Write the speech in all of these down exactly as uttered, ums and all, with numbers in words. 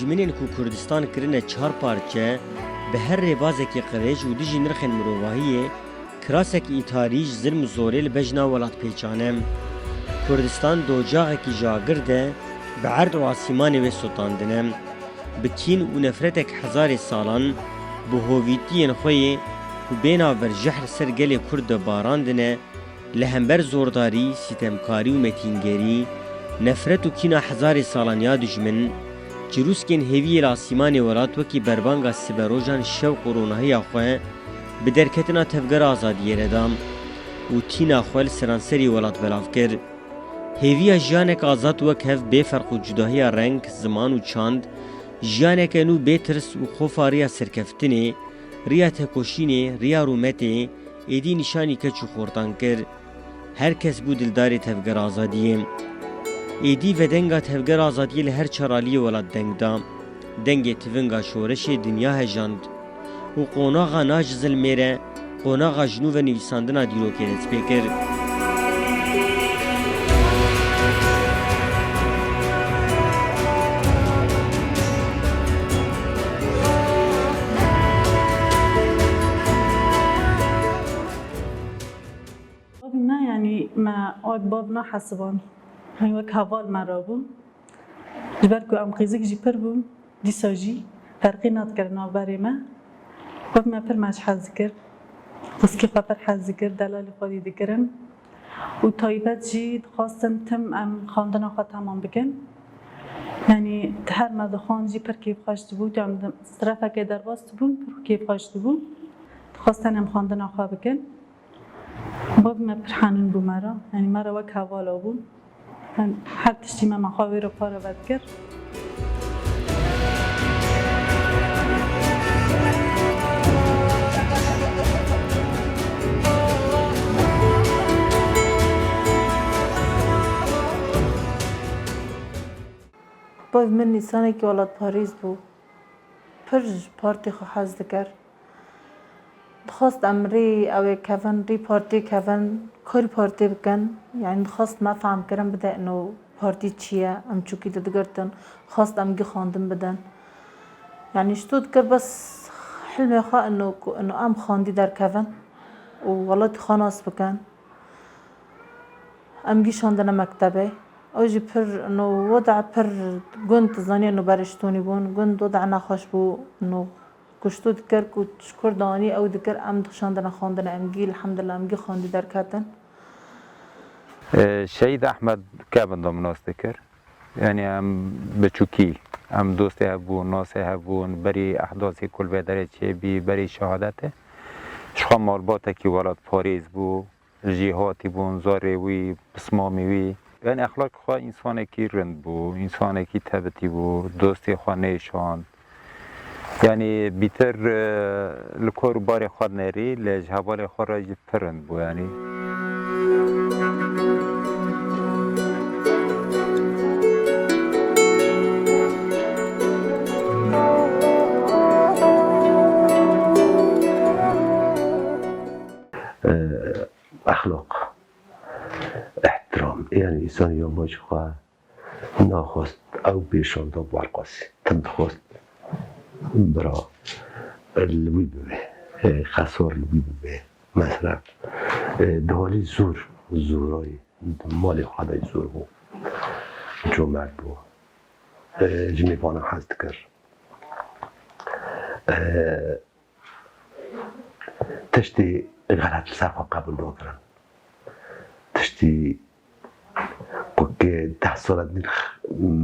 Minên ku Kurdistan kirine çar parçe, bi her rêbazekî qirêj û dijî nirxên mirovahiyê, kirasek îtarî ji zilm û zorê li bejna welatpêçan e. Kurdistan di ocaxekî ji agir de bi erd û asîmanê wê sotandine. Bi kîn û nefretek hezarê salan, bi hovîtiyên xwe yê ku bê navber jehr li ser gelê Kurd de barandine, li hember zordarî, sîtemkarî û metîngerî, nefret û kîna hezarê salan ya dijmin, çirûskên hêviyê li asîmanê welat wekî berbanga siberojan şewq û ronahiya xwe bi derketina Tevgera Azadiyê re da û tîna xwe li seranserî welat belav kir. Hêviya jiyanek azad wek hev bê ferq û cudahiya reng, ziman û çand, jiyaneke nû bê tirs û xofa riya serkeftinê, riya tekoşînê, riya rûmetê, êdî nîşanî keç û xortan kir. Her kes bû dildarê Tevgera Azadiyê. Êdî vedenga Tevgera Azadiyê li her çar aliyê welat deng da. Dengê tivinga şoreşê dinya hejand û qonaxa na ji zilmê re, qonaxa ji nû ve nivîsandina dîrokê dest pê kir. Bavê me, yanî me wek bav nahesiban. Yanî wek heval me re bû. Ji ber ku em qîzik jî pir bûn, dîsa jî ferqî nadikir navberê me. Bavê me pir me ji hez dikir. Qîzikê xwe pir hez dikir, delalê xwe dî dikirin. Û taybet jî dixwastin tim em xwendina xwe temam bikin. Yanî her me dixwand jî pir kêfxweş dibû, tu em di-, strefekê derbas dibûn, pir kêfxweş dibû. Dixwastin em xwendina xwe bikin. Bavê me pir henûn bû me re, yanî me re wek hevala bû. Her tiştî me, me xwe wê re parve dikir. Bavê min însanekî welatparêz bû. Pir ji partê xwe hez dikir. Dixwest em rê ew ê kevin, rê partiyê kevin, karî partiyê bikin. Yanî dixwest me fehm kirin bide ino partî çi ye, em çûkî didigirtin, xwest em gî xwendin bidin. Yanî ji to dikir bes hilmê xwe ino ku ino em xwendî derkevin û welatî xwe nas bikin. Em gî şandine mektebê. Ew jî pir, no, weda pir gund, zanî, no, beriştonî bûn. Gund weda nexweş bû, no, kuştu dikir ku ji kur danî ew dikir, em şandine xwendine, em gî, elhamdulillah, em gî xwendî derketin. Ee, Şehîd Ehmed Kevin de min nas dikir. Yanî em biçûkî, em dostê hev bûn, nasê hev bûn, berî ehdasê ku li vê derê çêbî, berî şehadetê. Ji xwe malbatekî welatparêz bû. Jîhatî bûn, zarê wî, pismamê wî. Yanî exlaqê xwe însanekî rind bû, însanekî tebitî bû, dostê xwe nêşand. Yanî bîtir, e, li kor û barê xwe nerî, lê ji hevalê xwe re jî pir rind bû yanî. E, Exlaq, îhtiram, yanî însan ya baş xwe naxwest ew pêşan da bi werqasî. Tim dixwest bira li wî bibe, e, xesar li wî bibe. Mesela, e, di halî zor, zorayî, malê xwe de zor bû. Comert bû. E, ji mêvanan hez dikir. E, Tiştê xelet li ser xwe qebûl nakirin. Tiştê ku ke deh sala din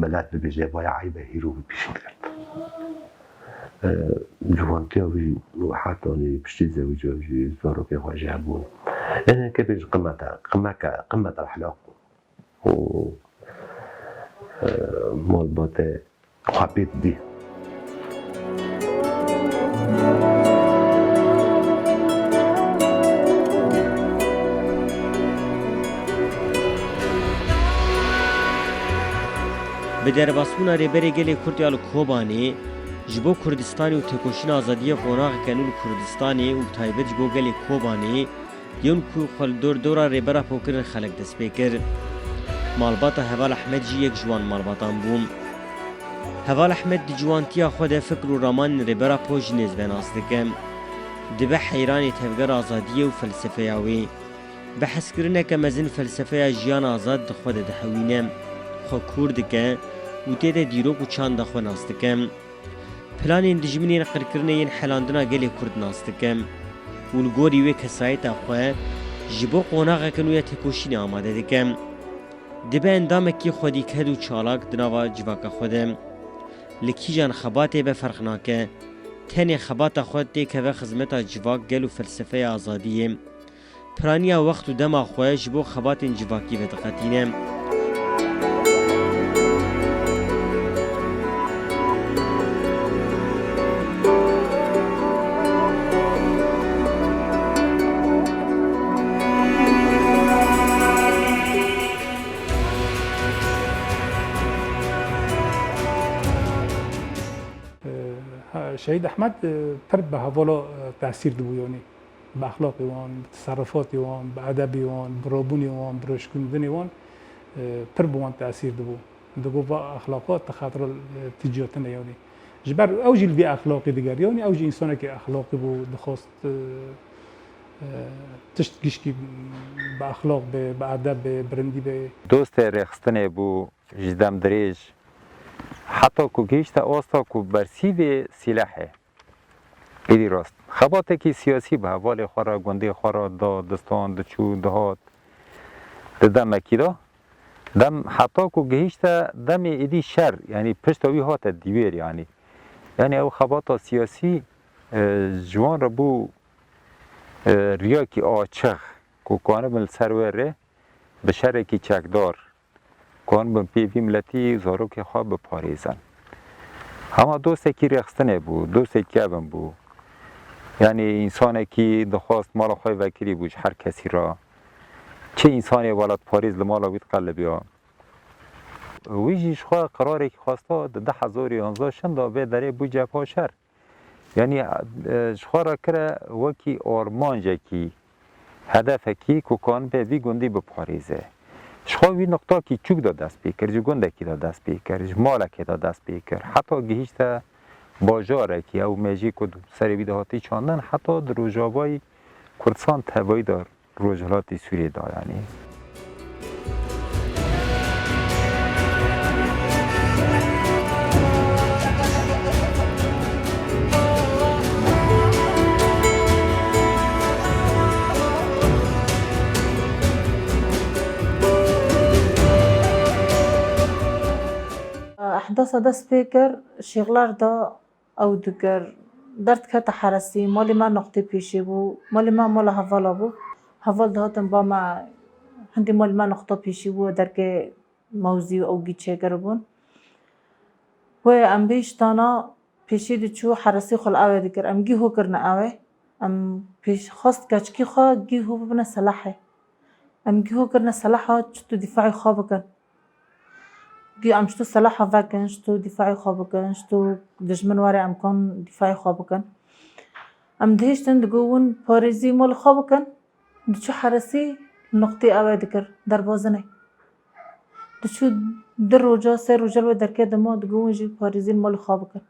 milet bibêje, vaya eyb e, hîro wî pêşî digirt. Ee, ciwantiya wî û heta anî piştî zewîca jî zarokê xwe jî hebûn. Êne ke bêj qimete, qimeke, qimete ehlaq bû. û, e, malbatê xwe pê didî. Bi derbasbûna Rêberê Gelê Kurd ya li Kobanê, ji bo Kurdistanê û têkoşîna azadiyê qonaxeke nû li Kurdistanê û bi taybet ji bo gelê Kobanê, yên ku xwe li dor dora Rêber Apo kirin xelek dest pê kir. Malbata Heval Ehmed jî yek ji wan malbatan bû. Heval Ehmed di ciwantiya xwe de fikr û ramanên Rêbera Pojînêz ve nas dike. Dibe heyranê tevgera azadiyê û felsefeya wê. Bi hezkirineke mezin felsefeya jiyana azad di xwe de dihewîne, xwe kûr dike û tê de dîrok û çanda xwe nas dike. Planên dijminên qirkirinê yên helandina gelê Kurd nas dike û li gorî wê kesayeta xwe ji bo qonaxeke nû ya têkoşînê amade dike. Dibe endamekî xwedîked û çalak di nava civaka xwe de. Li kîjan xebatê be ferq nake. Tenê xebata xwe têkeve xizmeta civak, gel û felsefeya azadiyê. Piraniya wext û dema xwe ji bo xebatên civakî vediqetîne. Şehîd Ehmed, e, pir bi hevala, e, tesîr dibû, yanî bi exlaqê wan, bi teserrufatê wan, bi edebê wan, bi rabûnê wan, bi rêşkundinê wan, e, pir bi wan tesîr dibû. Digot, va exlaqa ti xetra, e, ti ciya tune, yanî. Ji ber ew jî li vî exlaqê digeriya, yanî ew jî însanekî exlaqî bû, dixwest, e, e, tişt gişkî bi exlaq be, bi edeb be, bi rindî be. Dostê rêxistinê bû ji dem dirêj, heta ku gihîşte asta ku bersîvê sîlehê. Êdî rast. Xebatekî siyasî bi hevalê xwe re, gundê xwe re da, distan diçû, dihat, di demekî de. Dem heta ku gihîşte demê êdî şer, yanî pişta wî hate dîwêr, yanî. Yanî ew xebata siyasî, e, ji wan re bû, e, riyakî açix ku kanibin li ser wê rê bi şerekî çekdar. Kanibin pê vî miletî zarokê xwe biparêzin. Hema dostekî rêxistinê bû, dostekî kevin bû. Yanî însanekî dixwest mala xwe vekirî bû ji her kesî re. Çi însanê welatparêz li mala wî diqelibiya. Wî jî ji xwe qerarekî xwesta di du hezar û yanzdeh şinda vê derê bû cepha şer. Yanî, e, ji xwe re kire wekî armancekî, hedefekî ku kanibe vî gundî biparêze. Ji xwe wî nuqtakî çûk de dest pê kir, ji gundekî de dest pê kir, ji malekê de dest pê kir. Heta gihîşte bajarekî, ew mêjî ku serê wî de hatî çandin, heta di rojavayî Kurdistan tevayî de Rojhilatê Sûriyê de, yanî. Ehdasa dest pê kir, şêxlar da. Ew dikir, derdikete heresî, malê me noqtê pêşê bû, malê me mala hevala bû. Heval dihatin ba me, hindî malê me noqta pêşî bû, derkê mewzî û ew gî çêkiribûn. Wê em bihiştana pêşî diçû heresî xwe li ew ê dikir. Em gî ho kirine ew ê. Em pêş xwest keçikî xwe gî ho bibine selahê. Em gî ho kirine selaha çito dîfaî xwe bikin. Gî em ji to selaha vekin, ji to dîfaî xwe bikin, ji to dijmin were em kan dîfaî xwe bikin. Em dihiştin digo win parêzî mala xwe bikin, diçû heresî noqtê ew ê dikir, derbazinê. Diçû du roja, sê roja li wê derkê dima digo win jî parêzî mala xwe bikin.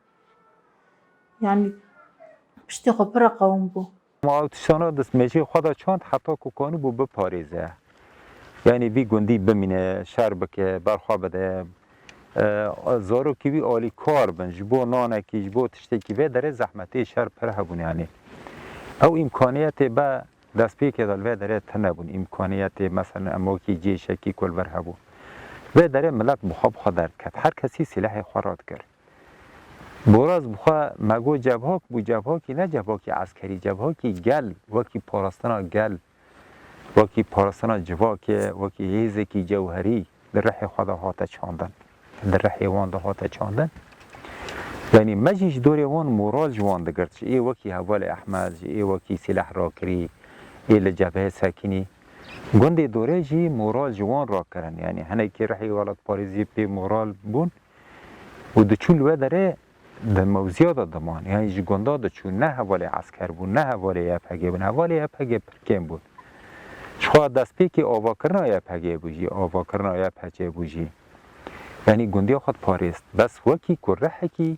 Yanî piştê xwe pir qewim bû. Ma ew tiştana destmêjê xwe de çand heta ku kanibû biparêze. Yanî vî gundî bimîne, şer bike, berxwe bide. E, zarokê wî alîkar bin, ji bo nanekî, ji bo tiştekî vê derê zehmetê şer pir hebûn yanî. Ew îmkaniyetê be destpêkê de li vê derê tune bûn. Îmkaniyetê, meselen, em wekî cêşekî ku li vir hebû. Vê derê milet bi xwe bi xwe derdiket. Her kesî sîlehê xwe radikir. Boraz bi xwe me got cevhak bû, cevhakî ne cevhakî eskerî, cevhakî gel, wekî parastina gel, wekî parastina civakê, wekî hêzekî cewherî di rihê xwe de hate çandin. Di rihê wan de hate çandin. Yanî me jî ji dorê wan moral ji wan digirt. Ji ê wekî hevalê Ehmed, ji ê wekî sîleh rakirî, ê li cebheyê sekinî. Gundê dorê jî moral ji wan rakirin. Yanî hinekî rihê welatparêziyê pê moral bûn. Û diçû li wê derê di mewziya de diman, yanî ji gunda diçû, ne hevalê esker bûn, ne hevalê Y P G bûn, hevalê Y P G pir kêm bûn. Ji xwe destpêkê avakirina Y P G bû jî, avakirina Y P C bû jî. Yanî gundiya xwe diparêst. Bes wekî ku rihekî,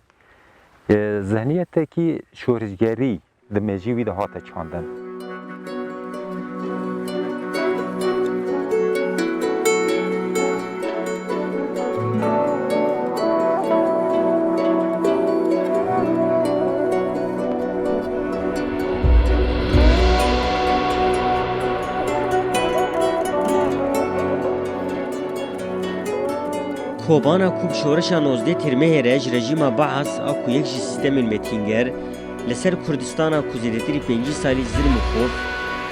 e, zihniyetekî şorişgerî di mejî wî de hate çandin. Kobana ku bi şoreşa nozdeh Tîrmehê re ji rejîma Baas a ku yek ji sîstemên metînger li ser Kurdistana ku zêdetirî pêncî salî zilm û xof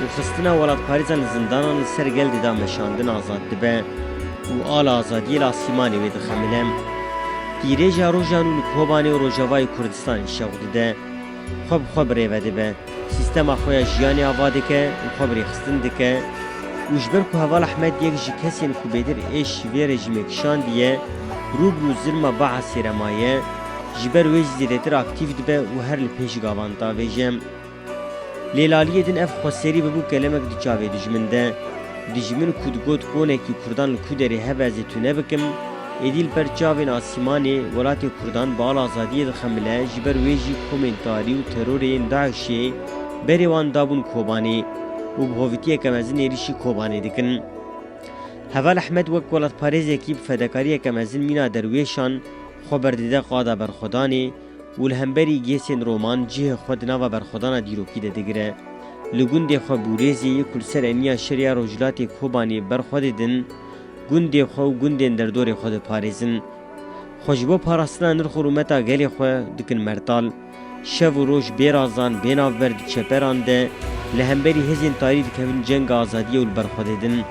û xistina welatparêzan li zindanan li ser gel dida meşandin azad dibe û ala azadiyê li asîmanê wê dixemile. Tîrêja rojan û li Kobanê û Rojavayê Kurdistanê şewq dide. Xwe bi xwe birêve dibe. Sîstema xwe ya jiyanê ava dike û xwe bi rêxistin dike û ji ber ku Heval Ehmed yek ji kesên ku bêtir êş ji vê rejîmê kişandiye, rû bi rû zilma Baasê re maye, ji ber wê jî zêdetir aktîf dibe û her li pêş gavan davêje. Lê li aliyê din ev xweserî bibû kelemek di çavê dijmin de. Dijmin ku digot konekî Kurdan li ku derê hebe ez ê tune bikim, êdî li ber çavên asîmanê welatê Kurdan bi ala azadiyê dixemile, ji ber wê jî komên tarî û terorê yên DAIŞê berê wan dabûn Kobanê û bi hovîtiyeke mezin êrîşî Kobanê dikin. Heval Ehmed wek welatparêzekî bi fedekariyeke mezin mîna derwêşan xwe berdide qada berxwedanê û li hemberî gêsên roman cihê xwe di nava berxwedana dîrokî de digire. Li gundê xwe Bûrêzê yê ku li ser eniya şerê ya Rojhilatê Kobanê berxwe didin, gundê xwe û gundên derdorê xwe diparêzin. Xwe ji bo parastina nirx û rûmeta gelê xwe dikin mertal. Şev û roj bê razan, bê navber di çeperan de li hemberî hêzên tarî dikevin cenga azadiyê û li ber xwe didin.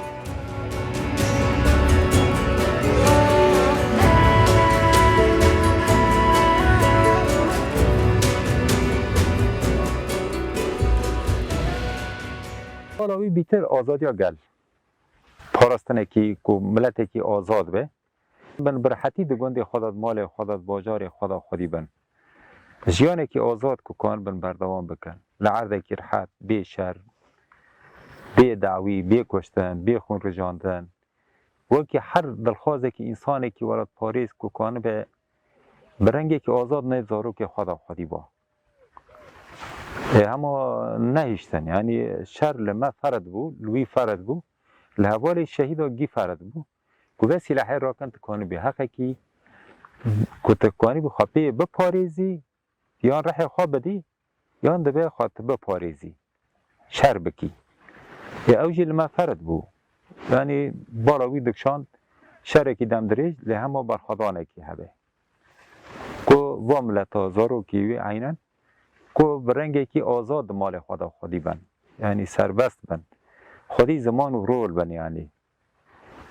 Bala wî bîtir azadiya gel. Parastinekî ku miletekî azad be. Bin bi rehetî di gundê xwe de, di malê xwe de, di bajarê xwe de xwedî bin. Jiyanekî azad ku kanibin berdewam bikin. Li erdekî rehet, bê şer, bê dawî, bê kuştin, bê xûn rijandin. Wekî her dilxwazekî însanekî welatparêz ku kanibe bi rengekî azad nêv zarokê xwe de xwedî ba. Ê, hema nehiştin. Yanî şer li me fered bû, li wî fered bû. Li hevalê şehîda gî fered bû. Ku vê sîlehê rakin tu kanibî heqekî, ku tu kanibî xwe pê biparêzî, yan rihê xwe bidî, yan divê xwe tu biparêzî, şer bikî. Ê ew jî li me fered bû. Yanî bala wî dikşand şerekî demdirêj lê hema berxwedanekî hebe. Ku va mileta zarokî wî eynen, ku bi rengekî azad di malê xwe de xwedî bin. Yanî serbest bin. Xwedî ziman û rol bin yanî.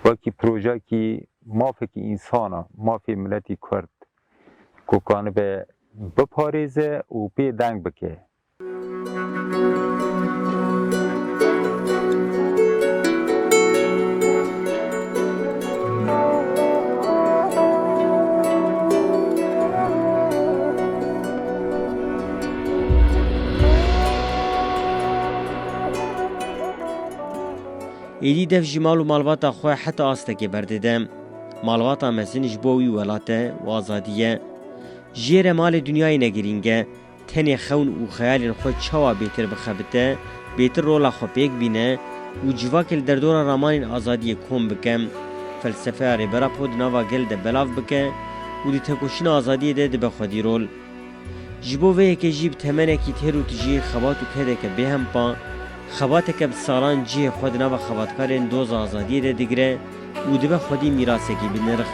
Wekî projekî mafekî însana, mafê miletî Kurd ku kanibe biparêze û pê deng bike. Êdî dev ji mal û malbata xwe heta astekê berdide. Malbata mezin ji bo wî welat e û azadî ye. Jê re malê dinyayê ne girîng e. Tenê xewn û xeyalên xwe çawa bêtir bixebite, bêtir rola xwe pêk bîne û civakê li derdora ramanên azadiyê kom bike. Felsefeya Rêber Apo di nava gel de belav bike û di tekoşîna azadiyê de dibe xwedî rol. Ji bo vê yekê jî bi temenekî têr û tijî xebat û kedeke bêhempa, xebateke bi salan cihê xwe di nava xebatkarên doza azadiyê de digire û dibe xwedî mîrasekî bi nirx.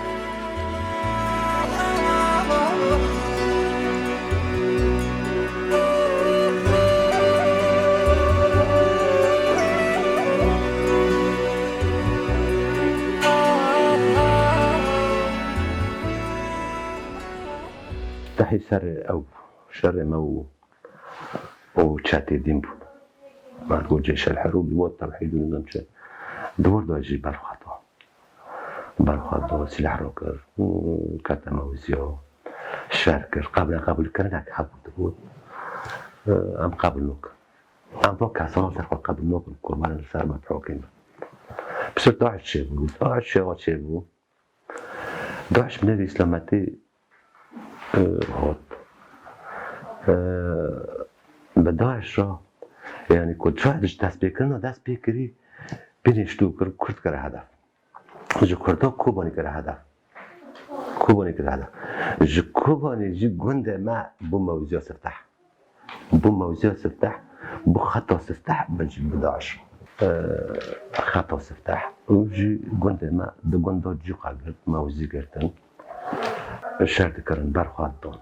Tehî serê ew şerê me û û çetê din bûn. Mergo cêşel herû bi bo tewhîd û nizam çi. Di wir de jî berxwe da. Berxwe da, sîleh rakir, kete mewziya, şer kir, qebile qebûlkirinek hebû dibû. Em qebûl nakin. Em va kesana ser xwe qebûl nakin, ku me li ser me bihokînin. Pisir DAIŞ çêbû, DAIŞ çêwa çêbû. DAIŞ bi navê Îslametê, e, hat. E, bi DAIŞ re, yanî ku çawa ji destpêkirina dest pê kirî, bînê ji dû kir, Kurd kire hedef. Ji Kurda Kobanî kire hedef. Kobanî kire hedef. Ji Kobanî jî gundê me bû mewziya sifteh. Bû mewziya sifteh, bû xeta sifteh, bin jî bi DAIŞ. Ee, xeta sifteh. Û jî gundê me di gunda cûqa girt, mewzî girtin. Şer dikirin, berxwe didan.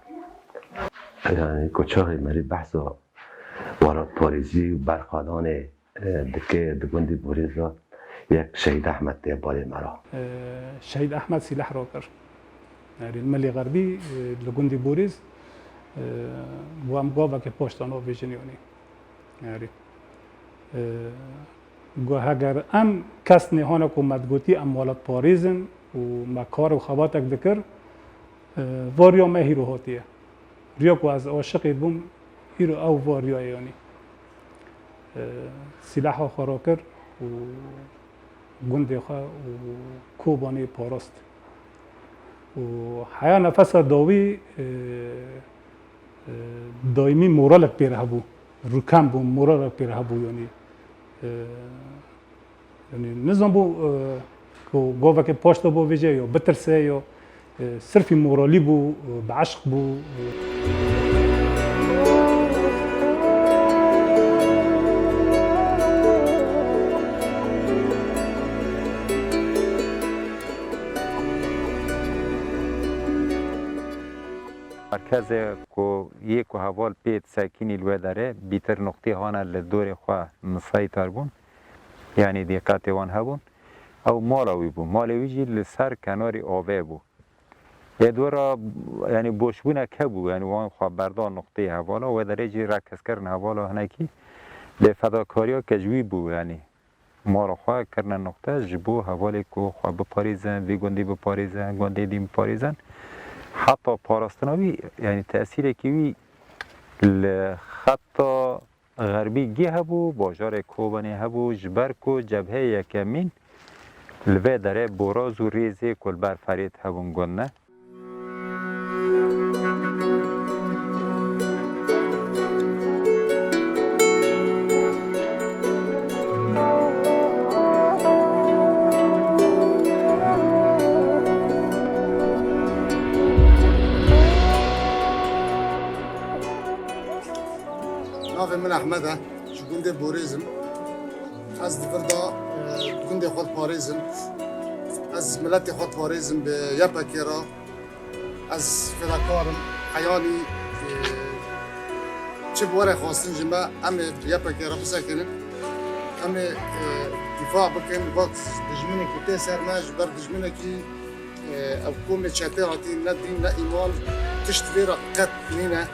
Yanî ku çaxê merî behsa welatparêzî û berxwedanê e, dike di gundê Borêz de yek Şehîd Ehmed tê balê me re. E, Şehîd Ehmed sîleh rakir. Erê, li Milê Xerbî, e, li gundê Borêz, e, û em gavekê paş de navêjin yanî. Erê. E, gu-, heger em kes nêhane ku me digotî em welatparêz in û me kar û xebatek dikir, e, va riya me hîro hatiye. Riya ku ez aşiqê bûm, îro ew va riya ye yanî. E, sîlaha xwe rakir û gundê xwe û Kobanê parast. Û heya nefesa dawî, e, e, daîmî moralek pê re hebû. Rûkem bû, moralek pê re hebû yanî. E, Yanî nizanbû, e, ku govekê paşta bivêje ya bitirse ya, e, sirfî moralî bû, e, bi eşq bû, e. Merkezê ku yê ku heval pê disekînî li wê derê, bîtir nuqtî hane li dorê xwe miseytar bûn. Yanî dîqetê wan hebûn. Ew mala wî bû. Malê wî jî li ser kenarê avê bû. Ê dora, yanî boşbûnek hebû, yanî wan xwe berda nuqteyê hevala, wê derê jî rek hezkirin hevala hinekî. Lê fedakariya ke ji wî bû, yanî mala xwe kirine nuqte ji bo hevalê ku xwe biparêzin, vî gundî biparêzin, gundê dî biparêzin. Heta parastina wî, yanî tesîrekî wî li xeta Xerbî gî hebû, bajarê Kobanê hebû, ji ber ku cebheyê yekemîn li vê derê boraz û rêzê ku li ber Ferêt hebûn gund ne. Navê min Ehmed e, ji gundê Borêz im. Ez di vir de, e, gundê xwe diparêzim. Ez miletê xwe diparêzim bi YPG re. Ez fedakar im. Heyanî, e, çi bi were xwestin ji me, em ê bi YPG re bisekinin. Em ê, e, dîfa bikin. Wek dijminekî tê ser me, ji ber dijminekî Ev komê çetê hatî ne dîn ne îman, tişt vê re qet nîne.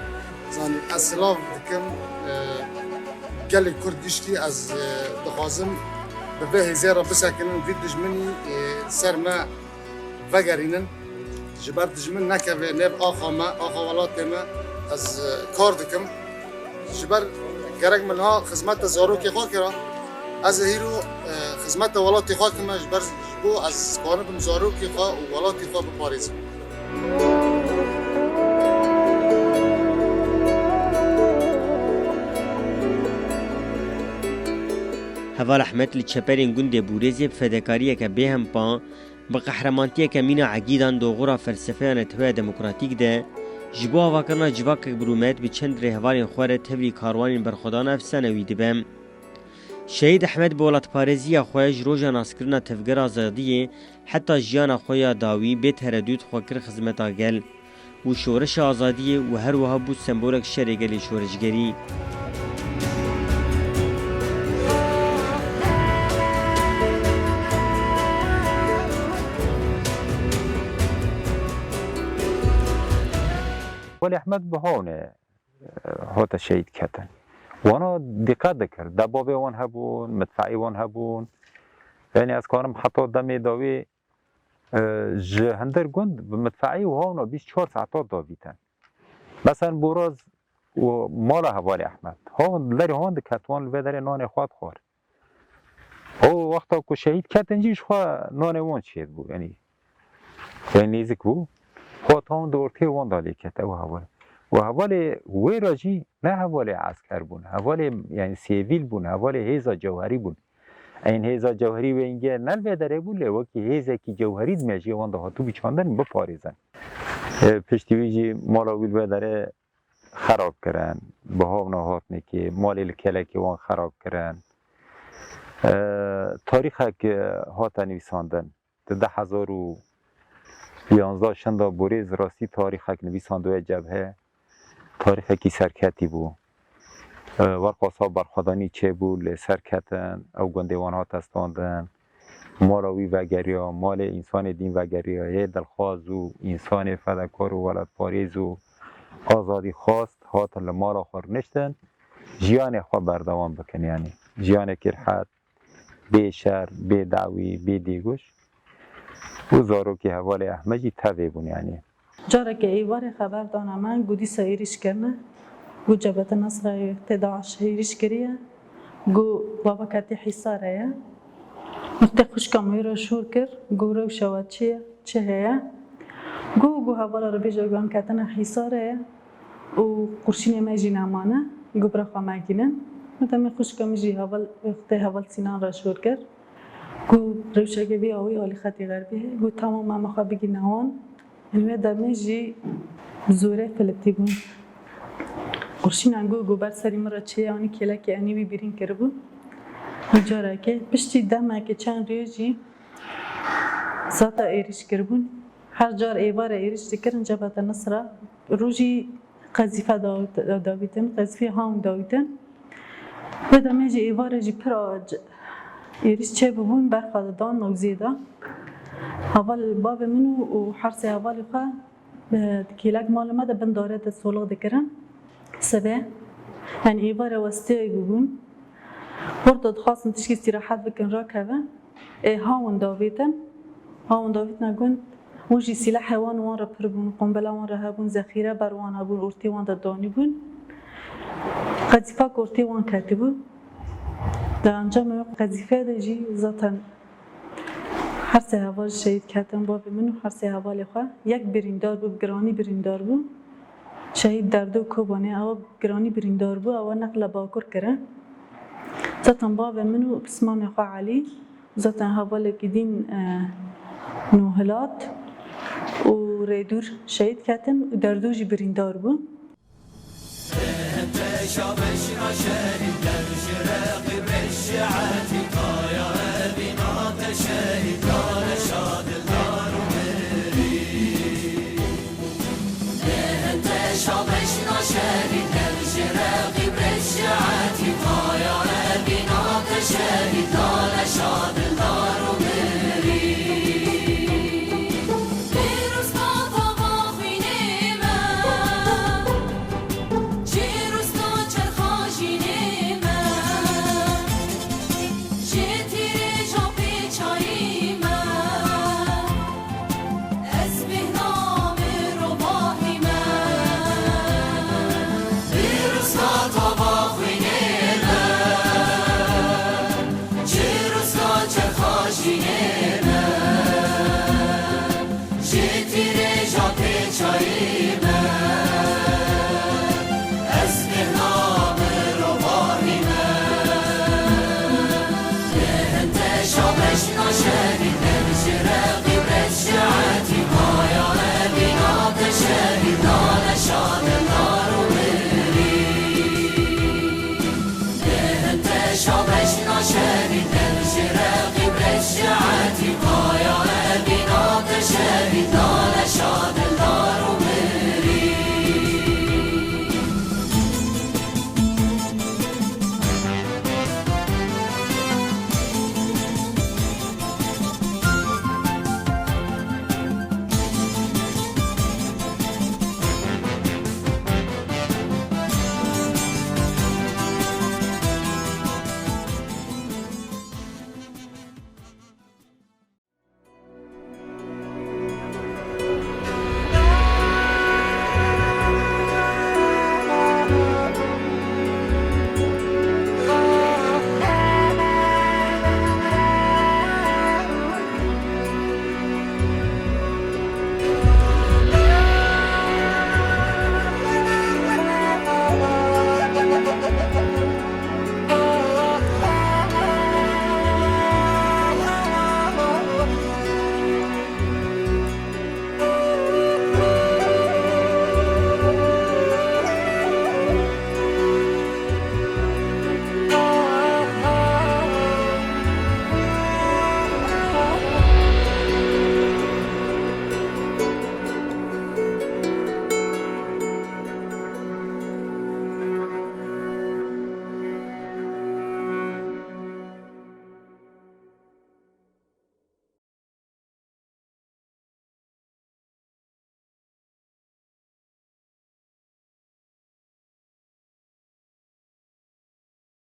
Zanî ez silav dikim, e, gelê Kurd giştî ez, e, dixwazim bi vê hêzê re bisekinin, vî dijminî, e, ser me vegerînin. Ji ber dijmin nekeve nêv axa me, axa welatê me, ez, e, kar dikim. Ji ber gerek min niha xizmeta zarokê xwe kira. Ez ê hîro, e, xizmeta welatê xwe kime, ji ber ji bo ez karibim zarokê xwe û welatê xwe biparêzim. Heval Ehmed li çeperên gundê Bûrêzê bi fedekariyeke bêhempa, bi qehremantiyeke mîna egîdan di oxira felsefeya neteweyê demokratîk de, ji bo avakirina civakek bi rûmet bi çend rêhevalên xwe re tevlî karwanên berxwedan efsanewî dibe. Şehîd Ehmed bi welatparêziya xwe ji roja naskirina Tevgera Azadiyê heta jiyana xwe ya dawî bê teredût xwe kir xizmeta gel û şoreşa azadiyê û her wiha bû sembolek şerê gelê şoreşgerî. Welî Ehmed bi hawne, e, hate şehîd ketin. Wana dîqet dikir. Debabê wan hebûn, midfeî wan hebûn. Yanî ez karim heta demê dawî e, ji hindir gund bi midfeî û hawna bîst çar saeta davîtin. Mesela Boraz û mala hevalê Ehmed. Hawan, li derê hawan dikeft, wan li vê derê nanê xwe dixwar. O wexta ku şehîd ketin jî ji xwe nanê wan çêdibû. Yanî Yanî nêzik bû. Hata wan di ortê wan de lê ket ew heval. Û hevalê wê re jî ne hevalê esker bûn, hevalê, yanî, sêvîl bûn, hevalê hêza cewherî bûn. Ên hêza cewherî wê hingê ne li vê derê bû, lê wekî hêzekî cewherî di mejiyê wan de hatibû çandin, biparêzin. E, piştî wî jî mala wî li vê derê xerab kirin, bi hav nehatine kê, malê li kelekê wan xerab kirin. E, tarîxek, e, hate nivîsandin. Di du hezar û yanzdeh şinda borê, rastî tarîxek nivîsandiye cebhe. Tarîxekî serketî bû. E, Werqasa berxwedanî çêbû, lê serketin, ew gundê wan hate standin. Mala wî vegeriya, malê însanê din vegeriya, yê dilxwaz û însanê fedakar û welatparêz û azadîxwast hatin li mala xwe rûniştin, jiyanê xwe berdewam bikin, yanî jiyanekî rihet, bê şer, bê dawî, bê dîguş û zarokê hevalê Ehmed jî tevê bûn, yanî. Careke êvarê xeber dane me, ku dîsa êrîş kirine, ku Cebhete Nusrayê tê DAIŞ êrîş kiriye, ku baba ketî Hîsarê ye. Wextê xwişka min wê re şûr kir, ku rewşa we çi ye, çi heye? Ku, ku hevala re bêje, ku em ketine Hîsarê ye û qurşînê me jî nemane, ku bira xwe me gînin. Min demê xwişka min jî heval, wextê heval Sînan re şûr kir, ku rewşeke vî awî alî xetî xerbî heye, ku tamam em xwe bigîne wan. Li wê demê jî bi zorê filitî bûn. Qurşînan ku, ku ber serî min re çêye, anî kêlekê enî wî birîn kiribû. Û carekê, piştî demekê çend rojî zata êrîş kiribûn. Her car êvarê êrîş dikirin, Cebhete Nusra rojî qezîfe da-, davîtin, qezîfê hawn davîtin. Wê demê jî êvarê jî pir a-, c-, êrîş çêbûbûn, berxa didan mewzê de. Heval bavê min û, û her sê hevalê xwe, e, kêlek mala me de bin darê de solix dikirin. Sibê, yanî êvarê westiyayî bûbûn. Orda dixwastin tişkî îstîrehet bikin, rakevin. Ê, hawin davêtin. Hawin davêtina gund. Hûn jî sîlehê wan û wan re pir bûn, qombela wan re hebûn, zexîre ber wan hebûn, ortê wan de danîbûn. Qezîfak ortê wan ketibû. Di encamê qezîfê de jî zaten her sê heval şehîd ketin, bavê min û her sê hevalê xwe. Yek birîndar bû, bi giranî birîndar bû. Şehîd Derdo Kobanê, ew bi giranî birîndar bû, ew neqle Bakur kirin. Zaten bavê min û pismamê xwe Elî, zaten hevalekî din, e, Nûhilat û Rêdûr şehîd ketin û Derdo jî birîndar bû.